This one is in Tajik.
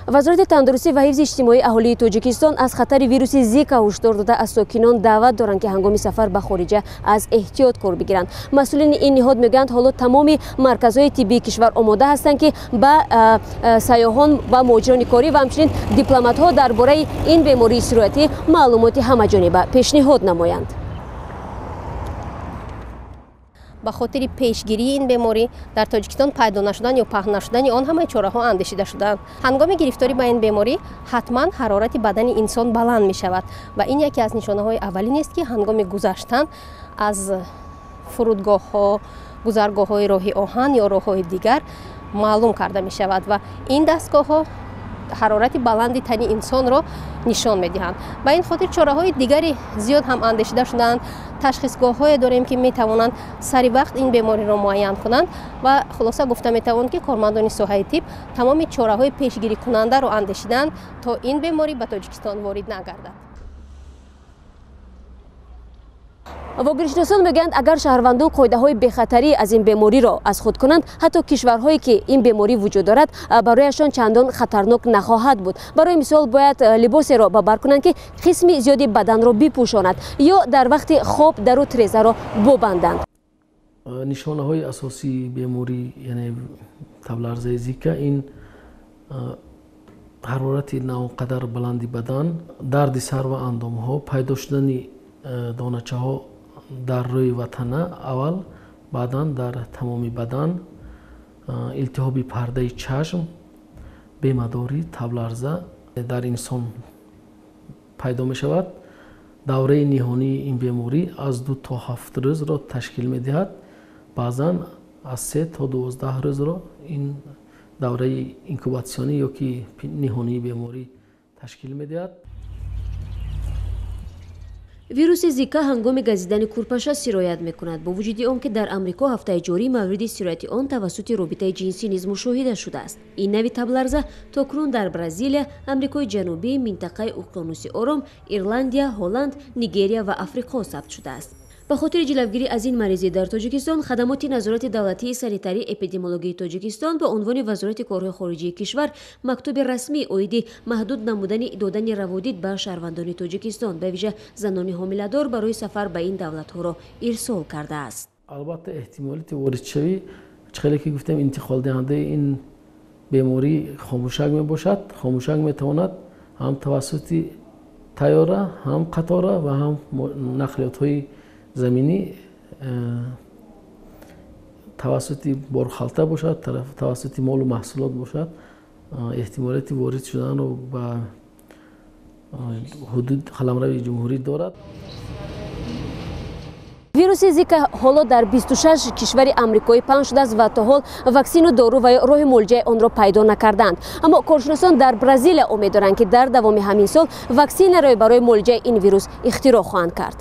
Вазорати тандурустӣ ва ҳифзи иҷтимоии аҳолии Тоҷикистон аз хатари вируси Зика ҳушдор дода, аз сокинон даъват доранд, ки ҳангоми сафар ба хориҷа аз эҳтиёт кор бигиранд. Масъулини ин ниҳод мегӯянд, ҳоло тамоми марказҳои тиббии кишвар омода ҳастанд, ки ба сайёҳон ва муҳоҷирони корӣ ва ҳамчунин дипломатҳо дар бораи ин бемории сироятӣ маълумоти ҳамаҷониба пешниҳод намоянд. Ба хотири пешгирии ин беморӣ дар Тоҷикистон пайдо нашудан ё паҳн нашудани он ҳамаи чораҳо андешида шудаанд. Ҳангоми гирифторӣ ба ин беморӣ ҳатман ҳарорати бадани инсон баланд мешавад ва ин яке аз нишонаҳои аввалин аст, ки ҳангоми гузаштан аз фурудгоҳҳо, гузаргоҳҳои роҳи оҳан ё роҳҳои дигар маълум карда мешавад ва ин дастгоҳҳо ҳарорати баланди тани инсонро нишон медиҳанд. Ба ин хотир чораҳои дигари зиёд ҳам андешида шудаанд. Ташхисгоҳҳое дорем, ки метавонанд сари вақт ин бемориро муайян кунанд ва хулоса гуфта метавон, ки кормандони соҳаи тиб тамоми чораҳои пешгирикунандаро андешиданд, то ин беморӣ ба Тоҷикистон ворид нагардад. Вогиршиносон мегӯянд, агар шаҳрвандон қоидаҳои бехатарӣ аз ин бемориро аз худ кунанд, ҳатто кишварҳое ки ин беморӣ вуҷуд дорад, барояшон чандон хатарнок нахоҳад буд. Барои мисол, бояд либосеро ба бар кунанд, ки қисми зиёди баданро бипӯшонад ё дар вақти хоб дару трезаро бубанданд. Нишонаҳои асосии беморӣ, яъне табларзаи Зика, ин ҳарорати наонқадар баланди бадан, дарди сар ва андомҳо, пайдо шудани доначаҳо дар рӯи ва тана аввал, баъдан дар тамоми бадан, илтиҳоби пардаи чашм, бемадорӣ, табларза дар инсон пайдо мешавад. Давраи ниҳонии ин беморӣ аз 2 то 7 рӯзро ташкил медиҳад, баъзан аз 3 то 12 рӯзро ин давраи инкубатсионӣ ё ки ниҳонии беморӣ ташкил медиҳад. Вируси Зика ҳангоми газидани курпаша сироят мекунад, бо вуҷуди он ки дар Амрико ҳафтаи ҷорӣ мавриди сирояти он тавассути робитаи ҷинсӣ низ мушоҳида шудааст. Ин нави табларза то кунун дар Бразилия, Амрикои Ҷанубӣ, минтақаи Уқёнуси Ором, Ирландия, Ҳолланд, Нигерия ва Африқо сабт шудааст. Ба хотири ҷилавгирӣ аз ин маризӣ дар Тоҷикистон, хадамоти назорати давлатии санитарии эпидемиологии Тоҷикистон ба унвони Вазорати корҳои хориҷии кишвар мактуби расмӣ оиди маҳдуд намудани додани раводид ба шаҳрвандони Тоҷикистон, ба вижа занони ҳомиладор, барои сафар ба ин давлатҳоро ирсол кардааст. Албатта, эҳтимолияти воридшавӣ, чӣ хеле ки гуфтем, интиқолдиҳандаи ин беморӣ хомӯшак мебошад. Хомӯшак метавонад ҳам тавассути тайёра, ҳам қатора ва ҳам нақлиётҳои заминӣ, тавассути борхалта бошад, тавассути молу маҳсулот бошад, эҳтимолияти ворид шуданро ба ҳудуд қаламрави ҷумҳурӣ дорад. Вируси Зика ҳоло дар 26 кишвари амрикоӣ паҳн шудааст ва то ҳол ваксину дору ва роҳи муолиҷаи онро пайдо накарданд. Аммо коршиносон дар Бразилия умед доранд, ки дар давоми ҳамин сол ваксинаро барои муолиҷаи ин вирус ихтироъ хоҳанд кард.